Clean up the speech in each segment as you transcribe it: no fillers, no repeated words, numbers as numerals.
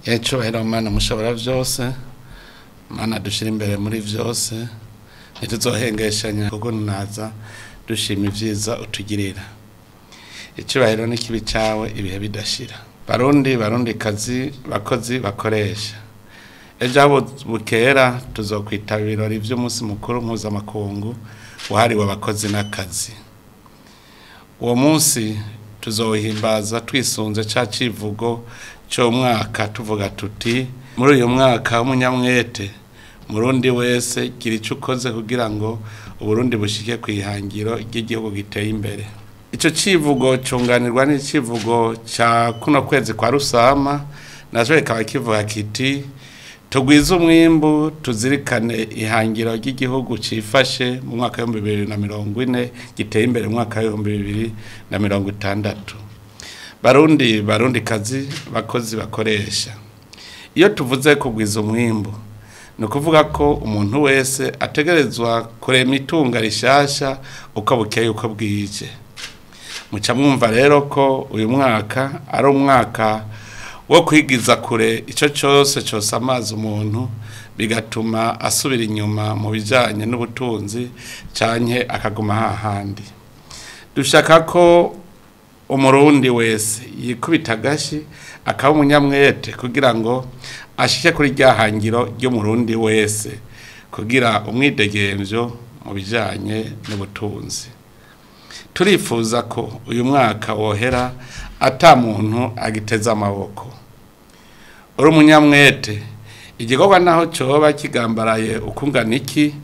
Icubahiro Mana mushobora vyose, Mana dushira imbere muri vyose, ntituzohengeshanya kugunaza dushima ivyiza utugirira. Icubahiro n'ikibi cawe ibihe bidashira. Barundi, barundi kazi, bakozi bakoresha. Ejo aho bukera tuzokwitaba ibirori vy'umunsi mukuru mpuzamakungu wahariwe abakozi n'akazi. Uwo munsi tuzowuhimbaza twisunze ca civugo c'umwaka tuvuga tuti muri uyu mwaka w'umunyamwete murundi wese gira ico ukoze kugira ngo Uburundi bushike kw'ihangiro ry'igihugu giteye imbere. Ico civugo cunganirwa n'icivugo ca kuno kwezi kwa Rusama naco kikaba kivuga kiti tugwize umwimbu tuzirikane ihangiro ry'igihugu cifashe mu mwaka w'ibihumbi bibiri na mirongo ine giteye imbere mu mwaka w'ibihumbi bibiri na mirongo itandatu. Barundi, barundi kazi, bakozi bakoresha. Iyo tuvuze kugwiza umwimbu ni ukuvuga ko umuntu wese ategerezwa kurema itunga rishasha uko bukeye uko bwije. Muca mwumva rero ko uyu mwaka ari umwaka wo kwigiza kure ico cose cose amazi umuntu bigatuma asubira inyuma mu bijanye n'ubutunzi canke akaguma hahandi. Dushaka ko umurundi wese yikubita agashi akaba umunyamwete kugira ngo ashike kuri rya hangiro ry'umurundi wese kugira umwidegemvyo mu bijanye n'ubutunzi. Turifuza ko uyu mwaka wohera ata muntu agiteze amaboko. Uri umunyamwete, igikorwa naho coba kigambaraye ukungana iki,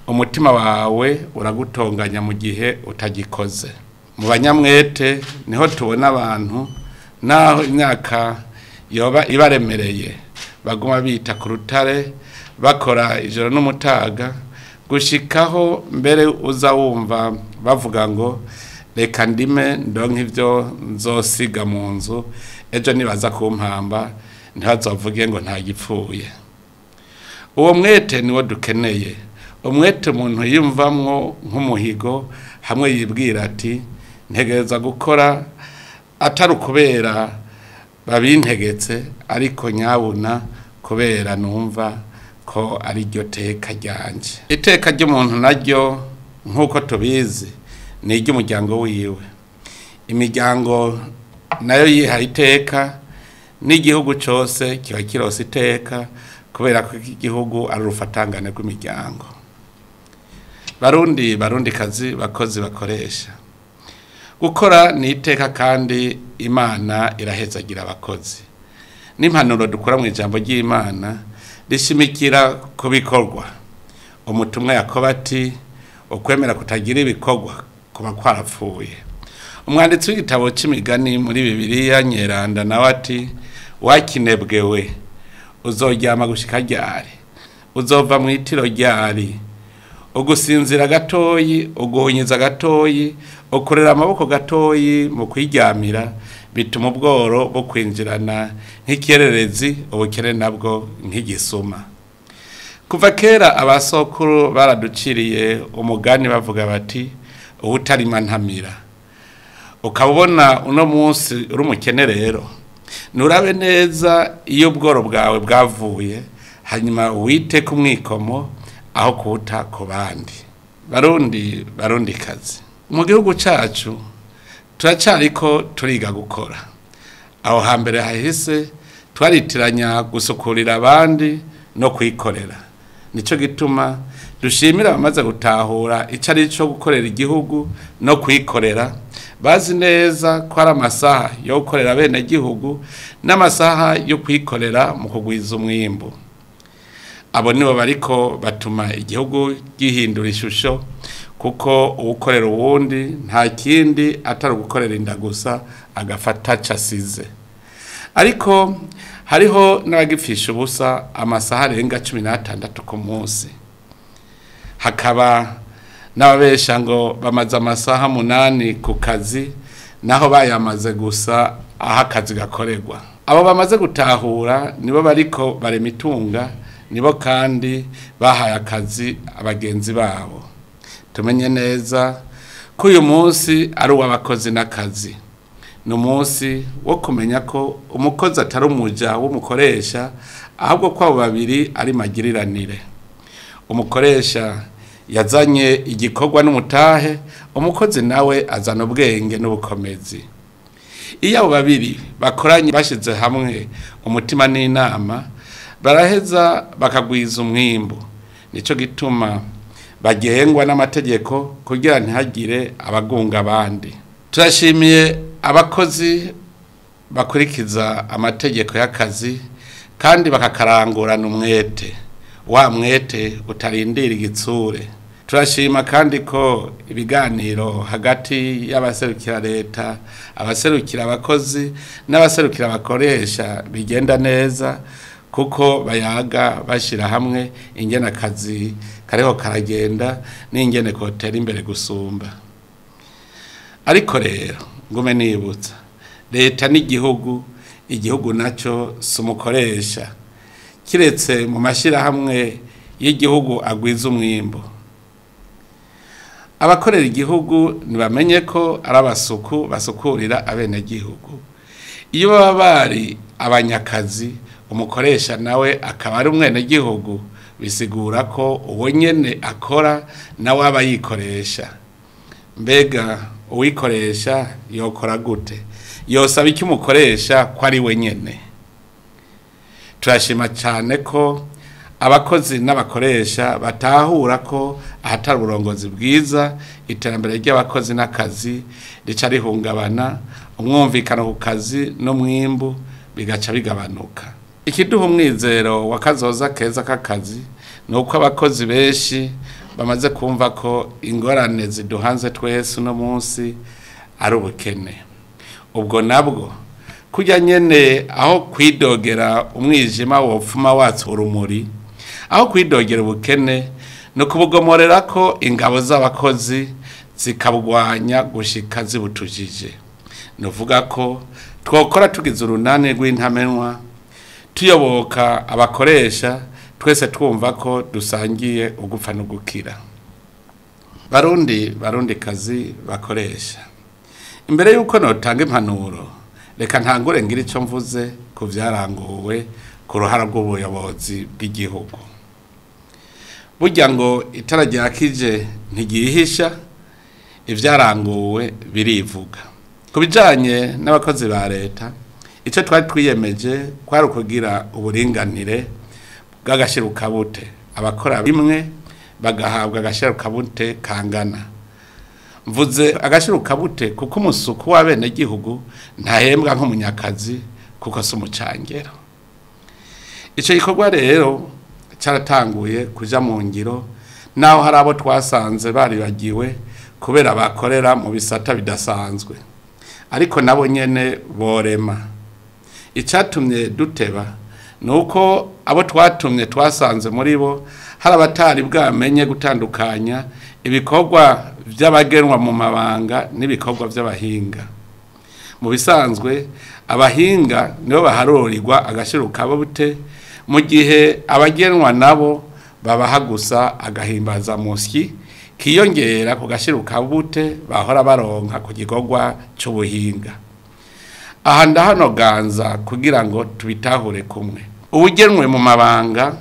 umutima wawe uragutonganya mu gihe utagikoze. Mu banyamwete niho tubona abantu naho imyaka yoba ibaremereye baguma bita ku rutare bakora ijoro n'umutaga gushikaho mbere uza wumva bavuga ngo reka ndime ndonke ivyo nzosiga mu nzu ejo nibaza kumpamba ntibazovuge ngo ntagipfuye. Uwo mwete niwo dukeneye, umwete umuntu yiyumvamwo nk'umuhigo hamwe yibwira ati ntegereza gukora atari ukubera babintegetse ariko nyabuna kubera numva ko ari ryo teka ryanje. Iteka ry'umuntu naryo nk'uko tubizi ni iry'umuryango wiwe. Imiryango nayo yihaye iteka n'igihugu cose kiba kirose iteka kubera ko igihugu ari urufatangane rw'imiryango. Barundi, barundi kazi, bakozi bakoresha. Gukora ni iteka kandi Imana irahezagira abakozi. N'impanuro dukura mu ijambo ry'Imana rishimikira ku bikorwa. Umutumwa Yakobo ati ukwemera kutagira ibikorwa kuba kwarapfuye. Umwanditsi w'igitabo c'imigani muri Bibiliya Nyeranda nawe ati wakinebwewe uzoryama gushika ryari, uzova mu itiro ryari, ugusinzira gatoyi, uguhunyiza gatoyi, ukorera amaboko gatoyi mu kwiryamira bituma ubworo bwo kwinjirana nk'ikererezi, ubukene nabwo nk'igisuma. Kuva kera abasokuru baraduciriye umugani bavuga bati uwutarima ntamira. Ukaba ubona uno munsi uri umukene rero nurabe neza iyo ubworo bwawe bwavuye, hanyuma wite ku mwikomo aho kuwuta ku bandi. Barundi, barundi kazi, mu gihugu cacu turacariko turiga gukora. Aho hambere hahise twaritiranya gusukurira abandi no kwikorera. Nico gituma dushimira abamaze gutahura ico ari co gukorera igihugu no kwikorera, bazi neza ko ari amasaha yo gukorera bene gihugu n'amasaha yo kwikorera mu kugwiza umwimbu. Abo nibo bariko batuma igihugu gihindura ishusho, kuko uwukorera uwundi nta kindi atari ugukorera inda gusa agafata casize. Ariko hariho n'abagipfisha ubusa amasaha arenga 16 ku munsi. Hakaba n'ababesha ngo bamaze amasaha 8 ku kazi naho bayamaze gusa aho akazi gakorerwa. Abo bamaze gutahura nibo bariko barema itunga, nibo kandi bahaye akazi abagenzi babo. Tumenye neza ko uyu munsi ari uw'abakozi n'akazi. Ni umunsi wo kumenya ko umukozi atari umuja w'umukoresha, ahubwo ko abo babiri ari magiriranire. Umukoresha yazanye igikorwa n'umutahe, umukozi nawe azana ubwenge n'ubukomezi. Iyo abo babiri bakoranye bashize hamwe umutima n'inama, baraheza bakagwiza umwimbu. Nico gituma bagengwa n'amategeko kugira ntihagire abagunga abandi. Turashimiye abakozi bakurikiza amategeko y'akazi kandi bakakarangurana umwete, wa mwete utarindira igitsure. Turashima kandi ko ibiganiro hagati y'abaserukira leta, abaserukira abakozi n'abaserukira abakoresha bigenda neza, kuko bayaga bashira hamwe ingene akazi kariho karagenda n'ingene kotera imbere gusumba. Ariko rero ngume nibutsa, leta n'igihugu, igihugu naco si umukoresha, kiretse mu mashirahamwe y'igihugu agwiza umwimbu. Abakorera igihugu ntibamenye ko ari abasuku basukurira abenegihugu. Iyo baba bari abanyakazi, umukoresha nawe akaba ari umwenegihugu, bisigura ko uwo nyene akora nawe aba yikoresha. Mbega uwikoresha yokora gute? Yosaba iki umukoresha ko ari we nyene? Turashima cyane ko abakozi n'abakoresha batahura ko ahatari uburongozi bwiza, iterambere ry'abakozi n'akazi rica rihungabana, umwumvikano ku kazi n'umwimbu bigaca bigabanuka. Ikiduha umwizero wa kazoza keza k'akazi ni uko abakozi benshi bamaze kumva ko ingorane ziduhanze twese uno munsi ari ubukene. Ubwo nabwo kurya nyene aho kwidogera umwijima wopfuma watsa urumuri, aho kwidogera ubukene ni ukubugomorera ko ingabo z'abakozi zikabugwanya gushika zibutujije. Nuvuga ko twokora tugize urunani rw'intamenwa, tuyoboka abakoresha, twese twumva ko dusangiye ugupfa no gukira. Barundi, barundi kazi bakoresha, imbere yuko notanga impanuro, reka ntangure ngira ico mvuze ku vyaranguwe ku ruhara rw'ubuyobozi bw'igihugu. Burya ngo itara ryakije ntigihisha, ivyaranguwe birivuga. Ku bijanye n'abakozi ba leta, ico twari twiyemeje kwari ukugira uburinganire bw'agashirukabute, abakora bimwe bagahabwa agashirukabute kangana. Mvuze agashirukabute kuko umusuku w'abenegihugu ntahembwa nk'umunyakazi, kuko si umucangero. Ico gikorwa rero caratanguye kuja mu ngiro, naho hari abo twasanze baribagiwe kubera bakorera mu bisata bidasanzwe, ariko nabo nyene borema. Icatumye duteba nuko abo twatumye twasanze muri bo hari abatari bwamenye gutandukanya ibikorwa vy'abagenwa mu mabanga n'ibikorwa vy'abahinga. Mu bisanzwe abahinga nibo baharurirwa agashirukabute, mu gihe abagenwa nabo babaha gusa agahimbaza musyi kiyongera ku gashirukabute bahora baronka ku gikorwa c'ubuhinga. Aha ndahanoganza kugira ngo tubitahure kumwe. Ubugenwe mu mabanga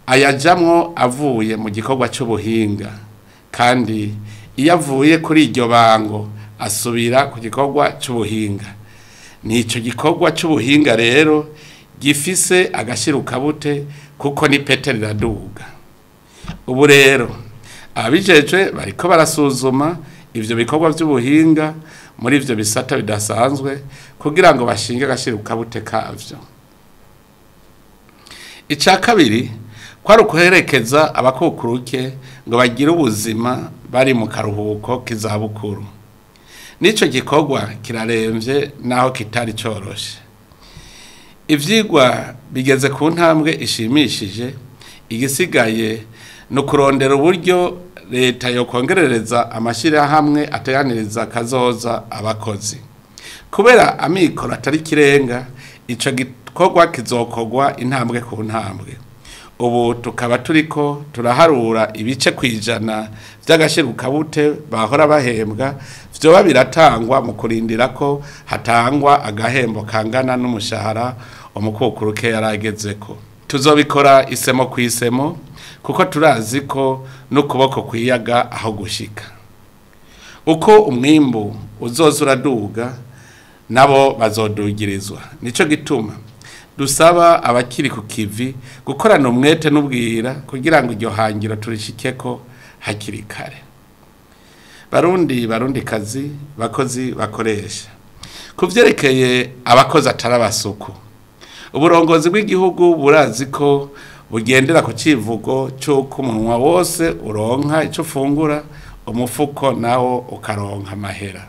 ayajamwo avuye mu gikorwa c'ubuhinga, kandi iyo avuye kuri iryo bango asubira ku gikorwa c'ubuhinga. Nico gikorwa c'ubuhinga rero gifise agashirukabute kuko ni pete riraduga. Ubu rero ababijejwe bariko barasuzuma ivyo bikorwa vy'ubuhinga muri ivyo bisata bidasanzwe kugira ngo bashinge agashirukabute kavyo. Ica kabiri kwari ukuherekeza abakukuruke ngo bagire ubuzima bari mu karuhuko k'izabukuru. Nico gikorwa kiraremvye naho kitari coroshe. Ivyigwa bigeze ku ntambwe ishimishije, igisigaye no kurondera uburyo leta yokongerereza amashirahamwe ateganiriza kazoza abakozi. Kubera amikoro atari kirenga, ico gikorwa kizokorwa intambwe ku ntambwe. Ubu tukaba turiko turaharura ibice kwijana vy'agashirukabute bahora bahembwa Vyoba biratangwa mu kurindira ko hatangwa agahembo kangana n'umushahara umukukuruke yaragezeko. Tuzobikora isemo ku isemo kuko turazi ko n'ukuboko kwiyaga aho gushika. Uko umwimbu uzoza uraduga nabo bazodugirizwa. Nico gituma dusaba abakiri ku kivi gukorana umwete n'ubwira kugira ngo iryo hangiro turishikeko hakiri kare. Barundi, barundi kazi, bakozi, bakoresha, kuvyerekeye abakozi atari abasuku, uburongozi bw'igihugu burazi ko bugendera ku civugo c'uko umunwa wose uronka ico ufungura, umufuko nawo ukaronka amahera.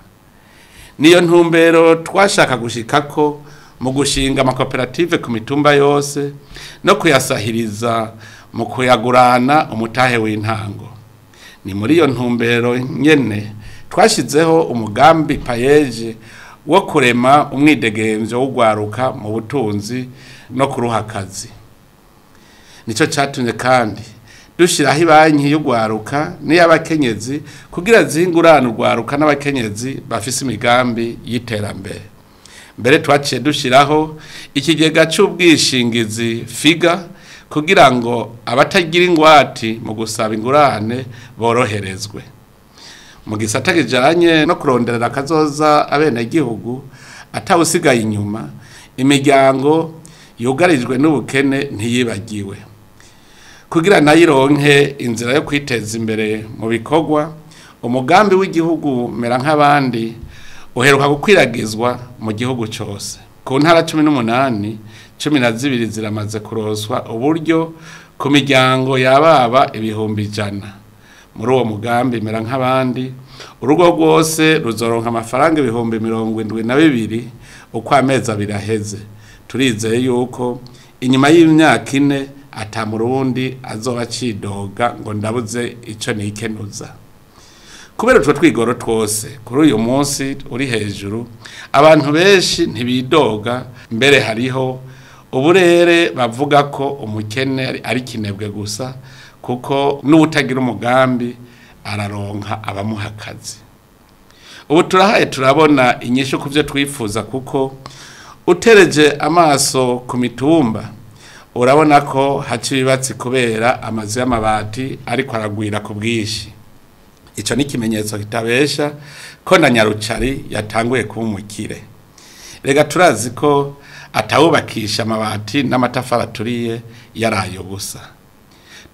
Niyo ntumbero twashaka gushikako mu gushinga amakoperative ku mitumba yose no kuyasahiriza mu kuyagurana umutahe w'intango. Ni muri iyo ntumbero nyene twashizeho umugambi PAEEJ wo kurema umwidegemvyo w'ugwaruka mu butunzi no kuruha akazi. Nico catumye kandi dushiraho ibanki y'ugwaruka n'iy'abakenyezi kugira zingurane ugwaruka n'abakenyezi bafise imigambi y'iterambere. Mbere twaciye dushiraho ikigega c'ubwishingizi FIGA kugira ngo abatagira ingwati mu gusaba ingurane boroherezwe. Mu gisata kijanye no kuronderera akazoza abenegihugu atawusigaye inyuma, imiryango yugarijwe n'ubukene ntiyibagiwe. Kugira nayironke inzira yo kwiteza imbere mu bikorwa, umugambi w'igihugu mera nk'abandi uheruka gukwiragizwa mu gihugu cose. Ku ntara 18, 12 ziramaze kuroswa uburyo ku miryango yababa 100,000. Muri uwo mugambi mera nk'abandi, urugo rwose ruzoronka amafaranga 72,000 uko amezi abiri aheze. Turizeye yuko inyuma y'imyaka 4 ata murundi azoba acidoga ngo ndabuze ico nikenuza. Kubera utwo twigoro twose kuri uyu munsi uri hejuru, abantu benshi ntibidoga. Mbere hariho uburere bavuga ko umukene ari kinebwe gusa, kuko n'utagira umugambi araronka abamuha akazi. Ubu turahaye turabona inyishu kuvyo twifuza, kuko utereje amaso ku mitumba urabona ko haca ibibatsi kubera amazu y'amabati ariko aragwira ku bwinshi. Ico ni ikimenyetso kitabesha ko na Nyarucari yatanguye kuba umukire. Rega turazi ko atawubakisha amabati n'amatafari aturiye yarayo gusa.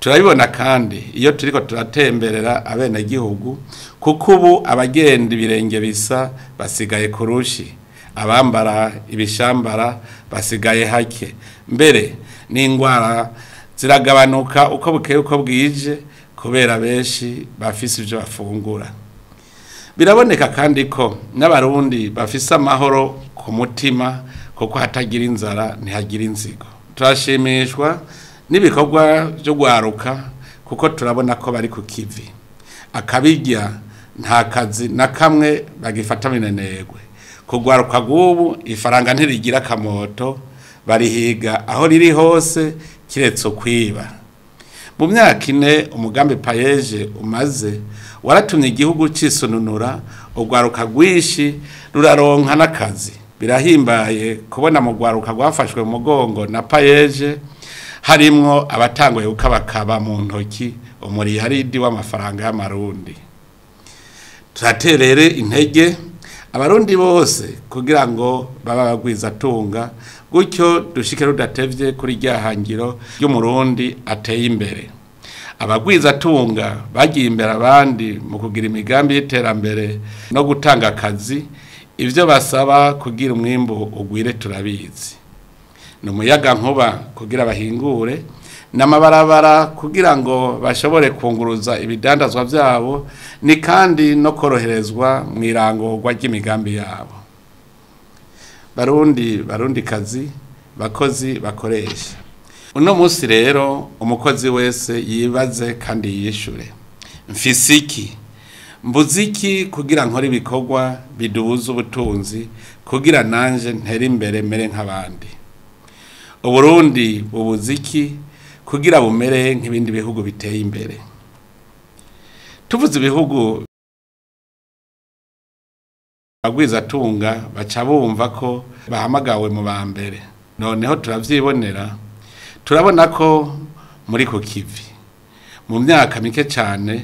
Turabibona kandi iyo turiko turatemberera abenegihugu, kuko ubu abagenda ibirenge bisa basigaye kurushi, abambara ibishambara basigaye hake, mbere n'ingwara ziragabanuka uko bukeye uko bwije kubera benshi bafise ivyo bafungura. Biraboneka kandi ko n'abarundi bafise amahoro ku mutima, kuko hatagira inzara ntihagira inzigo. Turashimishwa n'ibikorwa byo gwaruka kuko turabona ko bari ku kivi. Akabirya nta kazi na kamwe bagifata minenegwe. Kugwaruka gubu ifaranga ntirigira kamoto, barihiga aho riri hose kiretse kwiba. Mu myaka 4 umugambi PAEEJ umaze waratumye igihugu cisununura, ugwaruka rwishi ruraronka n'akazi. Birahimbaye kubona mu gwaruka rwafashwe mu mugongo na PAEEJ harimwo abatanguye gukabakaba mu ntoki umuriyaridi w'amafaranga y'amarundi. Turaterere intege abarundi bose kugira ngo baba bagwiza tunga, gutyo dushike rudatevye kuri rya hangiro ry'umurundi ateye imbere. Abagwiza tunga bagiye imbere abandi mu kugira imigambi y'iterambere no gutanga akazi, ivyo basaba kugira umwimbu ugwire turabizi. Ni umuyaga nkuba kugira bahingure, n'amabarabara kugira ngo bashobore kunguruza ibidandazwa vyabo, ni kandi no koroherezwa mu irangorwa ry'imigambi yabo. Barundi, barundi kazi, bakozi, bakoresha, uno munsi rero umukozi wese yibaze kandi yishure: mfise iki, mbuze iki kugira nkore ibikorwa bidubuza ubutunzi, kugira nanje ntere imbere mere nk'abandi? Uburundi bubuze iki kugira bumere nk'ibindi bihugu biteye imbere? Tuvuze ibihugu Abagwizatunga baca bumva ko bahamagawe mu ba mbere. Noneho turavyibonera, turabona ko muri ku kivi. Mu myaka mike cyane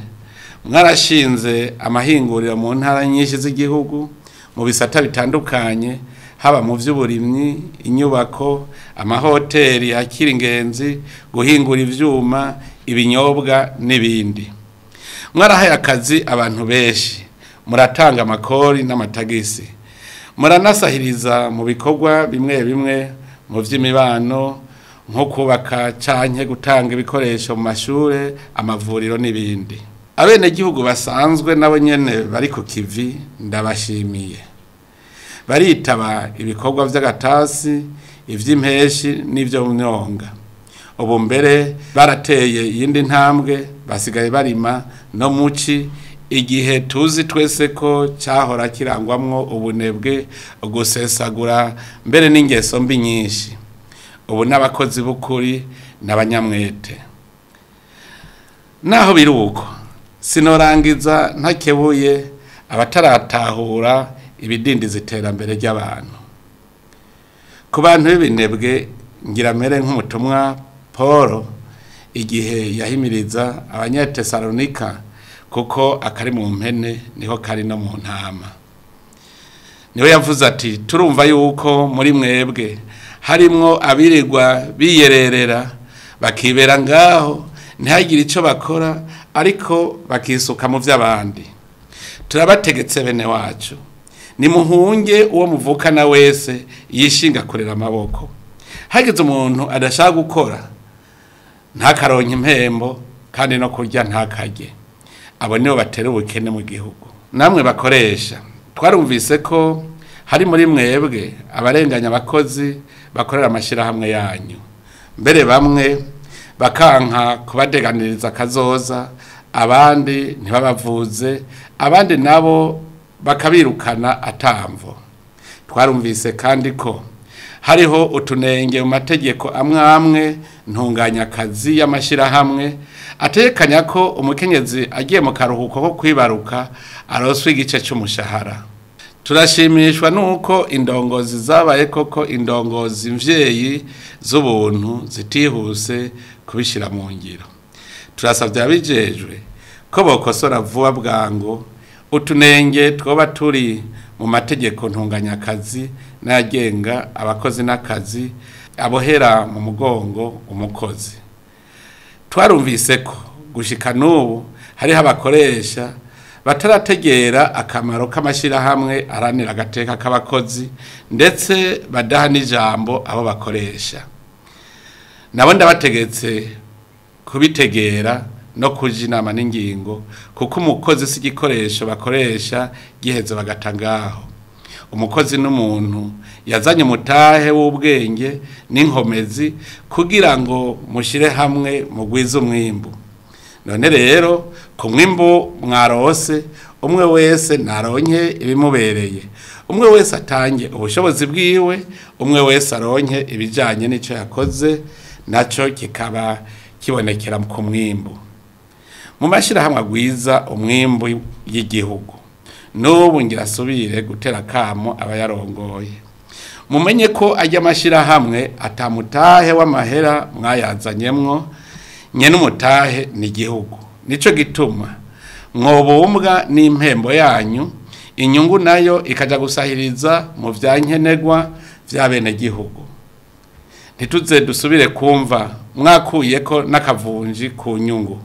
mwarashinze amahinguriro mu ntara nyinshi z'igihugu mu bisata bitandukanye, haba mu vy'uburimyi, inyubako, amahoteli yakira ingenzi, guhingura ivyuma, ibinyobwa n'ibindi. Mwarahaye akazi abantu benshi, muratanga amakori n'amatagisi, muranasahiriza mu bikorwa bimwe bimwe mu vy'imibano, nko kubaka canke gutanga ibikoresho mu mashure, amavuriro n'ibindi. Abenegihugu basanzwe nabo nyene bari ku kivi ndabashimiye. Baritaba ibikorwa vy'agatasi, ivy'impeshi n'ivyo mu myonga. Ubu mbere barateye iyindi ntambwe, basigaye barima no muci, igihe tuzi twese ko cahora kirangwamwo ubunebwe, gusesagura mbere n'ingeso mbi nyinshi. Ubu n'abakozi b'ukuri n'abanyamwete. Naho biruko sinorangiza ntakebuye abataratahura ibidindiza iterambere ry'abantu. Ku bantu b'ibinebwe ngira mere nk'umutumwa Paul igihe yahimiriza Abanyatesalonika, kuko akari mu mpene niho kari no mu ntama. Niwe yavuze ati turumva yuko muri mwebwe harimwo abirirwa biyererera bakibera ngaho ntihagire ico bakora, ariko bakisuka mu vy'abandi. Turabategetse bene wacu, nimuhunge uwo muvukana wese yishinga kurera amaboko. Hagize umuntu adashaka gukora ntakaronke impembo, kandi no kurya ntakarye. Abo nibo batera ubukene mu gihugu. Namwe bakoresha, twarumvise ko hari muri mwebwe abarenganya abakozi bakorera amashirahamwe yanyu, mbere bamwe bakanka kubadeganiriza akazoza, abandi ntibabavuze, abandi nabo bakabirukana atamvo. Twarumvise kandi ko hariho utunenge mu mategeko amwe amwe ntunganyakazi y'amashirahamwe atekanya ko umukenyezi agiye mu karuhuko ko kwibaruka aroswa igice c'umushahara. Turashimishwa nuko indongozi zabaye koko indongozi mvyeyi z'ubuntu zitihuse kubishira mu ngiro. Turasavye abijejwe ko bokosora vuba bwango utunenge twoba turi mu mategeko ntunganyakazi n'ayagenga abakozi n'akazi abohera mu mugongo umukozi. Twarumvise ko gushika n'ubu hariho abakoresha batarategera akamaro k'amashirahamwe aranira agateka k'abakozi, ndetse badaha n'ijambo abo bakoresha. Nabo ndabategetse kubitegera no kuja inama n'ingingo, kuko umukozi si igikoresho bakoresha giheze bagatangaho. Umukozi n'umuntu yazanye umutahe w'ubwenge n'inkomezi kugira ngo mushire hamwe mugwize umwimbu. None rero ku mwimbu mwarose, umwe wese naronke ibimubereye, umwe wese atange ubushobozi bwiwe, umwe wese aronke ibijanye n'ico yakoze, naco kikaba kibonekera ku mwimbu. Mu mashirahamwe agwiza umwimbu y'igihugu, n'ubu ngira asubire gutera kamo abayarongoye. Mumenye ko ajya amashirahamwe atamutahe w'amahera mwayazanyemwo, nyene umutahe ni igihugu. Nico gituma mwobumbwa n'impembo yanyu, inyungu nayo ikaja gusahiriza mu vyankenerwa vya bene gihugu. Ntituze dusubire kumva mwakuyeko n'akavunji ku nyungu.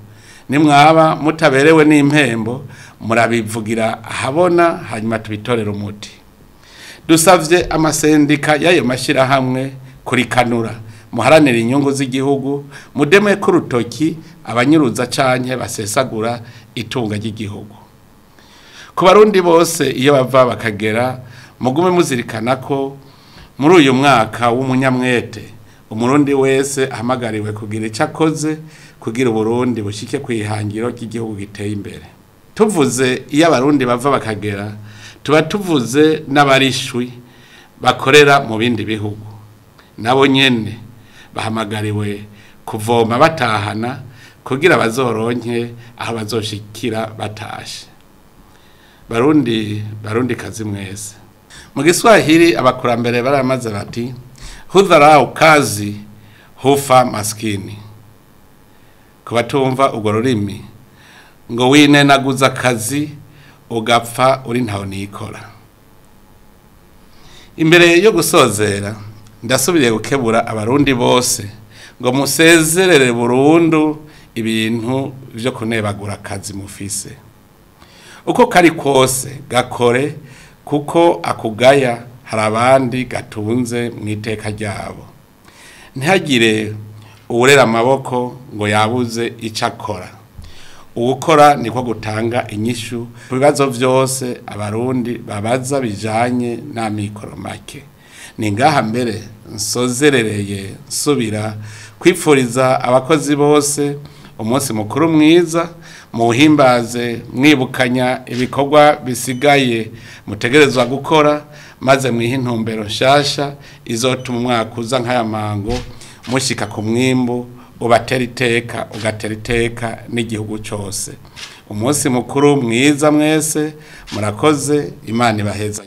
Nimwaba mutaberewe n'impembo murabivugira ahabona, hanyuma tubitorera umuti. Dusavye amasendika y'ayo mashirahamwe kurikanura, muharanira inyungu z'igihugu, mudeme ku rutoki abanyuruza canke basesagura itunga ry'igihugu. Ku barundi bose iyo bava bakagera, mugume muzirikana ko muri uyu mwaka w'umunyamwete umurundi wese ahamagariwe kugira ico akoze kugira Uburundi bushike kwihangiro ry'igihugu giteye imbere. Tuvuze iyo abarundi bava bakagera, tuba tuvuze n'abarishwi bakorera mu bindi bihugu. Nabo nyene bahamagariwe kuvoma batahana kugira bazoronke aho bazoshikira batashe. Barundi, Barundi kazi mwese, mu Giswahili abakurambere baramaze bati: "Hudharau kazi hufa maskini." Ku batumva urwo rurimi, ngo winenaguza akazi ugapfa uri ntaho nikora. Imbere yo gusozera, ndasubiriye gukebura Abarundi bose ngo musezerere burundu ibintu vyo kunebagura akazi mufise. Uko kari kose gakore, kuko akugaya hari abandi gatunze mu iteka ryabo. Ntihagire uwurera amaboko ngo yabuze icyo akora. Uwukora niko gutanga inyishu ku bibazo byose Abarundi babaza bijanye n'amikoro make. Ni ngaha mbere nsozerereye, nsubira kwipfuriza abakozi bose umunsi mukuru mwiza. Muhimbaze mwibukanya ibikorwa bisigaye mutegerezwa gukora, maze mwihe intumbero nshasha izotuma umwaka uza nk'aya mango mushika ku mwimbu ubatera iteka, ugatera iteka n'igihugu cyose. Umunsi mukuru mwiza mwese, murakoze, Imana ibaheza.